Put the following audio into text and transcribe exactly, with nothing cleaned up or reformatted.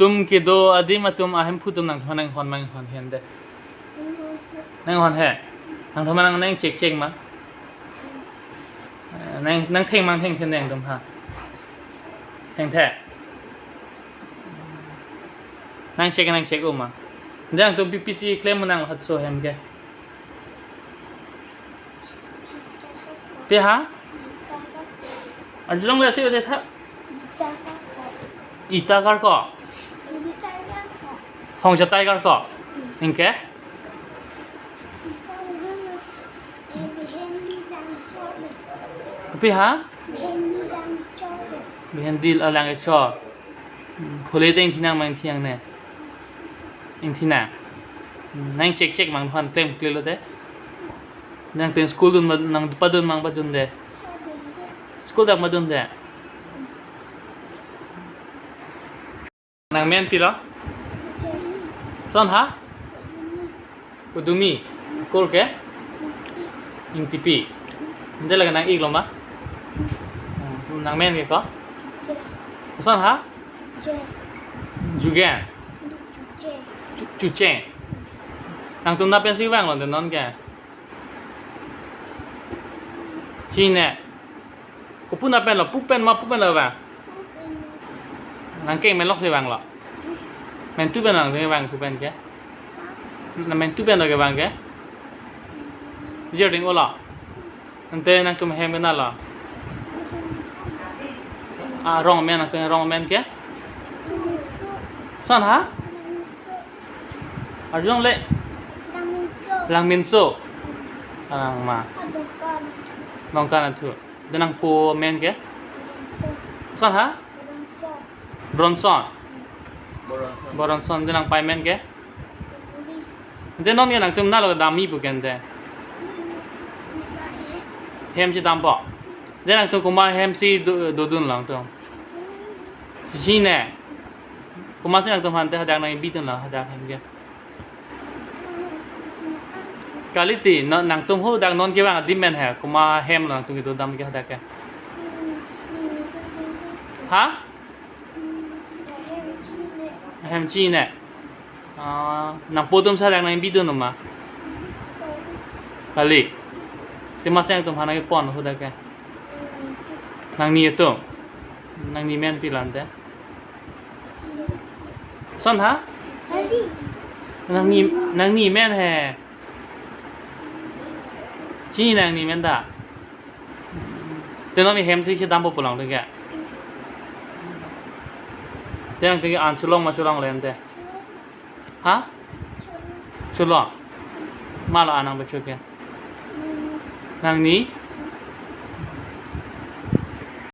Tum kedo adim atum ahemphu atum nangthoma nanghon ma nanghon he ante? Nanghon he. Nangthoma nang nangchek chek ma? Eh, nang nangtheng ma nangthengthe nangtum ha? Thengthe. Nangchek nangchek-o ma? Ante nangtum pi pisi klem nang hatso hem ke? Pi ha? Arjulong le si bade tha? Ita karkok. Phongjatai karkok. Anke? Pi ha? Bihindi alang kechor. Hmm, phule te ingthinang ma ingthinang ne? Ingthinang. Hmm, nangchek chek ma nangthon klem klem lote. Nangtum school dun ma, nang padun ma padunde? School dak padunde? Nangmen pilo? Koson ha? Udumi. Kur ke? Ingtipi. Ante lake nang-iklo ma? Hmm, nangmen ke ko? Koson ha? Jugen. Chu-, Chucheng. Nangtum na pensi vanglo ante non ke? Chine. Kopu na penlo, pu pen ma pu penlo vang? Nangkeng menlok si vanglo. Mentu pen nang vang pu pen ke? Na mentu penlo kevang ke? Jerding olo. Ante nangtum hem kenalo? Ah, rong men, nangtum rong men ke? Koson ha? Arjulong le? Langminso. Langminso. Alang ma? Dongka Nathu. Ante nangpo men ke? Koson ha? Bronson. Bronson. Bronson. Ante nangpei men ke? Ante non ke nangtum nalo kedam-i pu ke ante? Hem chedampo. Ante nangtum komat hem si do, dodunlo nangtum? Chine. Komatsi nangtum aphan ante hadak nang-ibidunlo hadak hem ke? Kalite, no, nangtum hadak non kevang adim men he, komat hemlo nangtum kedodam ke hadak ke? Ha? Hem chine. Ah, nangpo atum si hadak nang-ibidun ma? Kali. Te komatsi nangtum aphan nangkepon hadak ke? Nangni atum. Nangni men pilo ante? Koson ha? Nangni, nangni men he. Chine nangni men ta. Te non hem si chedampo pulang te ke? Te nangtum ke an cholong ma cholongle ante? Ha? Cholong. Malo an nangpacho ke? Nangni?